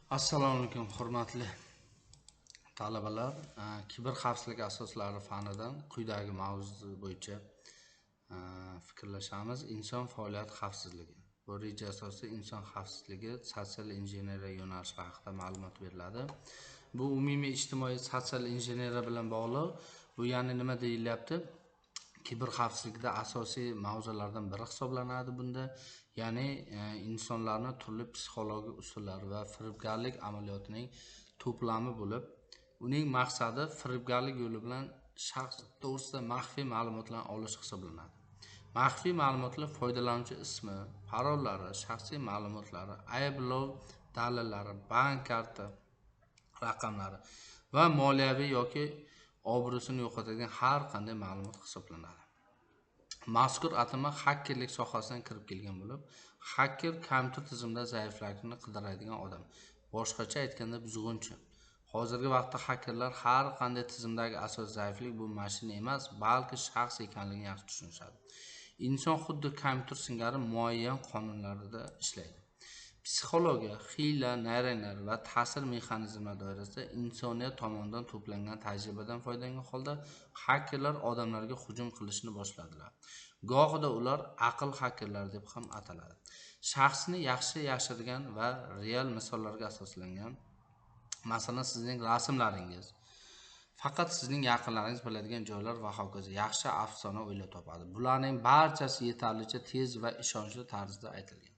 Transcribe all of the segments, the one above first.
Assalomu alaykum, hurmatli talabalar. Kiber xavfsizlik asoslari fanidan quyidagi mavzu bo'yicha fikrlashamiz. Inson faoliyati xavfsizligi. Bu reja asosida inson xavfsizligi, sotsial injeneriya yo'nalishi haqida ma'lumot beriladi. Bu umumiy ijtimoiy sotsial injeneriya bilan bog'liq. Bu ya'ni nima deyilyapti? Kiber xavfsizlikda asosiy mavzulardan biri hisoblanadi bunda. Ya'ni insonlarni turli psixologik usullar va firibgarlik amaliyotining to'plami bo'lib, uning maqsadi firibgarlik yo'li bilan shaxs to'g'risida maxfiy ma'lumotlarni olish hisoblanadi. Maxfiy ma'lumotlar foydalanuvchi ismi, parollari, shaxsiy ma'lumotlari, ayblov dalillari, bank karta raqamlari va moliyaviy yoki obro'sini yo'qotadigan har qanday ma'lumot hisoblanadi. Mazkur atama xakerlik sohasidan kirib kelgan bo'lib, xaker kompyuter tizimida zaiflikni qidiradigan odam, boshqacha aytganda buzg'unchi. Hozirgi vaqtda xakerlar har qanday tizimdagi asosiy zaiflik bu mashina emas, balki shaxs ekanligini yaxshi tushunishadi. Inson xuddi kompyuter singari muayyan qonunlarda ishlaydi. Psixologiya, hiyla, nayranglar va ta'sir mexanizmlari doirasida insoniyat tomonidan to'plangan tajribadan foydalangan holda xakerlar odamlarga hujum qilishni boshladilar. Gohida ular aql xakerlari deb ham ataladi. Shaxsni yaxshi yashirgan va real misollarga asoslangan, masalan, sizning rasmlaringiz, faqat sizning yaqinlaringiz biladigan joylar va hokazo yaxshi afsona o'ylab topadi. Bularning barchasi yetarlicha tez va ishonchli tarzda aytilgan.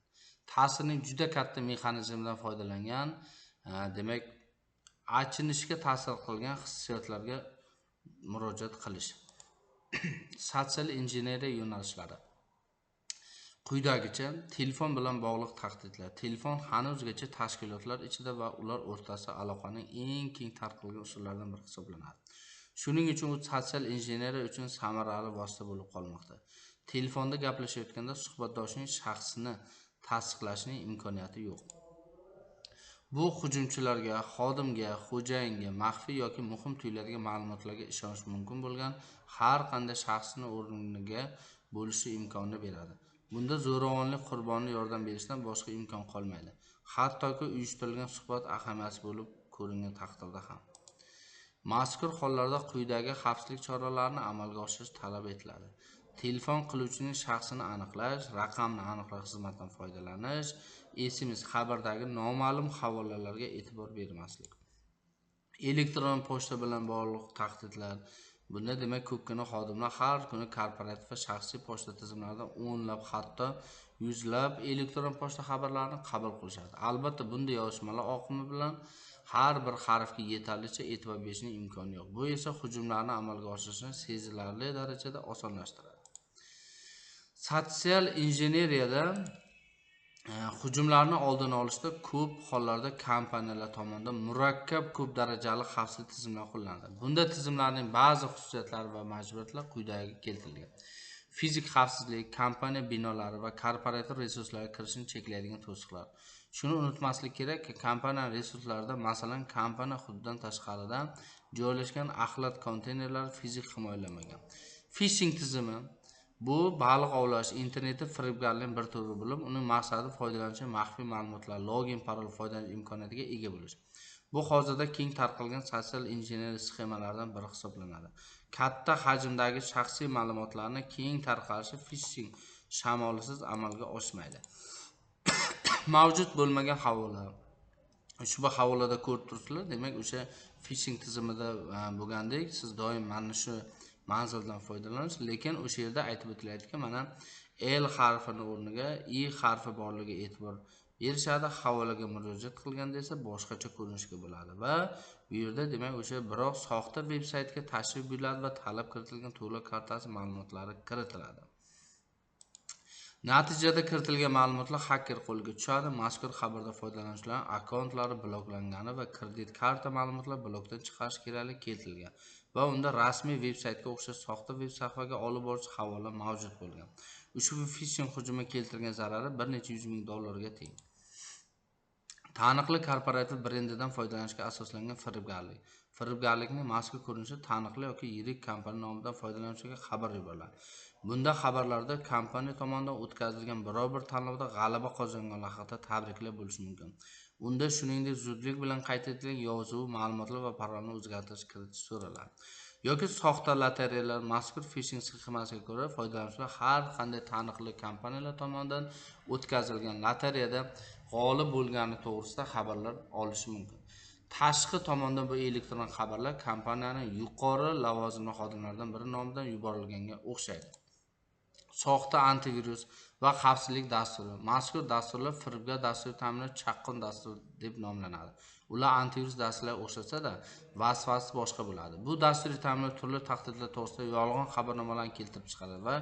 Ta'sirning juda katta mexanizmidan foydalangan, demak, achinishga ta'sir qilgan hissiyotlarga murojaat qilish. Sotsial injeneriya yo'nalishlari. Quyidagicha telefon bilan bog'liq tahdidlar. Telefon hanuzgacha tashkilotlar ichida va ular o'rtasida aloqaning eng keng tarqalgan usullaridan biri hisoblanadi. Shuning uchun u sotsial injeneriya uchun samarali vosita bo'lib qolmoqda. Telefonda gaplashayotganda suhbatdoshning shaxsini tasdiqlashning imkoniyati yo'q. Bu hujumchilarga, xodimga, xo'jayinga maxfiy yoki muhim tuyuladigan ma'lumotlarga ishonish mumkin bo'lgan har qanday shaxsni o'rniga bo'lishi imkonini beradi. Bunda zo'ravonlik qurbonini yordam berishdan boshqa imkon qolmaydi. Hattoki uyushtirilgan suhbat ahamiyatsiz bo'lib ko'ringan taqdirda ham. Mazkur hollarda quyidagi xavfsizlik choralarini amalga oshirish talab etiladi. Telefon qiluvchining shaxsini aniqlash, raqamni aniqlash xizmatidan foydalanish, SMS xabardagi noma'lum havolalarga e'tibor bermaslik. Elektron pochta bilan bog'liq tahdidlar. Bunda demak ko'pgina xodimlar har kuni korporativ va shaxsiy pochta tizimlaridan o'nlab, hatto yuzlab elektron pochta xabarlarini qabul qilishadi. Albatta, bunday yozishmalar oqimi bilan har bir harfga yetarlicha e'tibor berishning imkoni yo'q. Bu esa hujumlarni amalga oshirishni sezilarli darajada osonlashtiradi. Sotsial injeneriyada hujumlarni oldini olishda ko'p hollarda kompaniyalar tomonidan murakkab ko'p darajali xavfsizlik tizimlari qo'llaniladi. Bunda tizimlarning ba'zi xususiyatlari va majburiyatlar quyidagi keltirilgan. Fizik xavfsizlik, kompaniya binolari va korporativ resurslarga kirishni cheklaydigan to'siqlar. Shuni unutmaslik kerakki, kompaniya resurslarida, masalan, kompaniya hududidan tashqarida joylashgan axlat konteynerlari fizik himoyalanmagan. Phishing tizimi bu baliq ovlash internetda firibgarlikning bir turi bo'lib, uning maqsadi foydalanuvchi maxfiy ma'lumotlar, login, parol foydalanish imkoniyatiga ega bo'lish. Bu hozirda keng tarqalgan sotsial injeneriya sxemalaridan biri hisoblanadi. Katta hajmdagi shaxsiy ma'lumotlarni keng tarqalishi phishing shamolisiz amalga oshmaydi. Mavjud bo'lmagan havola. Ushbu havolada ko'rib turibsizlar, demak o'sha phishing tizimida bo'lgandek, siz doim mana shu manzildan foydalanish, lekin o'sha yerda aytib o'tiladiki, mana L harfini o'rniga I harfi borligiga e'tibor berishadi. Havolaga murojaat qilganda esa boshqacha ko'rinishga bo'ladi va bu yerda demak o'sha biroq soxta veb saytga tashrif buyuriladi va talab kiritilgan to'lov kartasi ma'lumotlari kiritiladi. Natijada kiritilgan ma'lumotlar xaker qo'liga tushadi. Mazkur xabarda foydalanuvchilarning akkauntlari bloklangani va kredit karta ma'lumotlari blokdan chiqarish kerakligi keltirilgan va unda rasmiy veb saytga o'xshash soxta veb sahifaga olib boruvchi havola mavjud bo'lgan. Ushbu phishing hujumi keltirgan zarari bir necha yuz ming dollarga teng. Taniqli korporativ brendidan foydalanishga asoslangan firibgarlik. Firibgarlikning mazkur ko'rinishi taniqli yoki yirik kompaniya nomidan foydalanuvchiga xabar yuboriladi. Bunda xabarlarda kompaniya tomonidan o'tkazilgan biror bir tanlovda g'alaba qozonganlar haqida tabriklar bo'lishi mumkin. Unda shuningdek zudlik bilan qayd etilgan yozuv, ma'lumotlar va parolni o'zgartirish kiritish so'raladi. Yoki soxta lotereyalar. Mazkur phishing sxemasiga ko'ra foydalanuvchilar har qanday taniqli kompaniyalar tomonidan o'tkazilgan lotereyada g'olib bo'lgani to'g'risida xabarlar olishi mumkin. Tashqi tomondan bu elektron xabarlar kompaniyaning yuqori lavozimli xodimlaridan biri nomidan yuborilganga o'xshaydi. Soxta antivirus va xavfsizlik dasturi. Mazkur dasturlar firibgar dasturiy ta'minot chaqqon dastur deb nomlanadi. Ular antivirus dasturlarga o'xshasa-da, vazifasi boshqa bo'ladi. Bu dasturiy ta'minot turli tahdidlar to'g'risida yolg'on xabarnomalarni keltirib chiqaradi va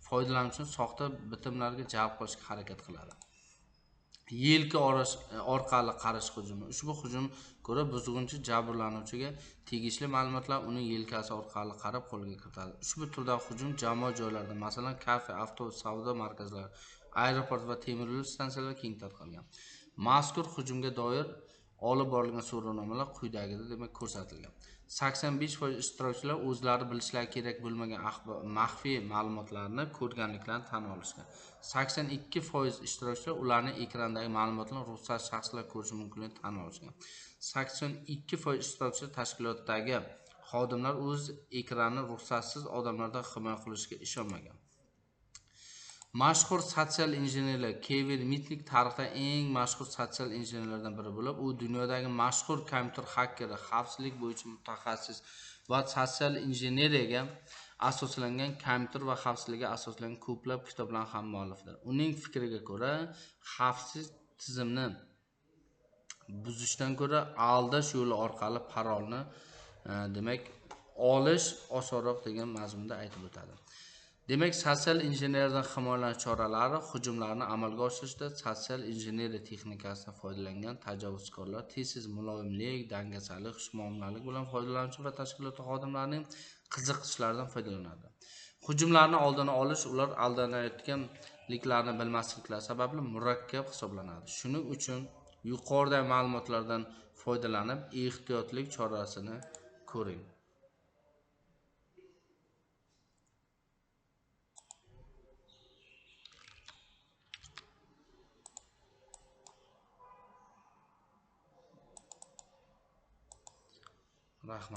foydalanuvchini soxta bitimlarga jalb qilishga harakat qiladi. Yelka orqali qarish hujumi. Ushbu hujum ko'ra buzg'unchi jabrlanuvchiga tegishli ma'lumotlar uning yelkasi orqali qarab qo'lga kiritadi. Ushbu turdagi hujum jamoat joylarida, masalan, kafe, avtobus, savdo markazlari, aeroport va temir yo'l stansiyalarida keng tarqalgan. Mazkur hujumga doir olib borilgan so'rovnomalar quyidagida demak ko'rsatilgan. 85% ishtirokchilar o'zlari bilishlari kerak bo'lmagan maxfiy ma'lumotlarni ko'rganliklarini tan olishgan. 82% ishtirokchilar ularning ekrandagi ma'lumotlarni ruxsat shaxslar ko'rishi mumkinligini tan olishgan. 82% ishtirokchilar tashkilotdagi xodimlar o'z ekranini ruxsatsiz odamlardan himoya qilishiga ishonmagan. Mashhur sotsial injenerlar Kevin Mitnick tarixda eng mashhur sotsial injenerlardan biri bo'lib, u dunyodagi mashhur kompyuter xakeri, xavfsizlik bo'yicha mutaxassis va sotsial injeneriyaga asoslangan kompyuter va xavfsizlikka asoslangan ko'plab kitoblar ham muallifidir. Uning fikriga ko'ra, xavfsiz tizimni buzishdan ko'ra aldash yo'li orqali parolni demak olish osonroq degan mazmunda aytib o'tadi. Demak, sotsial injenerdan himoyalanish choralari hujumlarni amalga oshirishda sotsial injeneriya texnikasidan foydalangan tajovuzkorlar tez-tez muloyimlik, dangasalik, xushmuomalalik bilan foydalanuvchi va tashkilot xodimlarining qiziqishlaridan foydalanadi. Hujumlarni oldini olish ular aldanayotganliklarini bilmasliklari sababli murakkab hisoblanadi. Shuning uchun yuqoridagi ma'lumotlardan foydalanib ehtiyotlik chorasini ko'ring. Rahmat.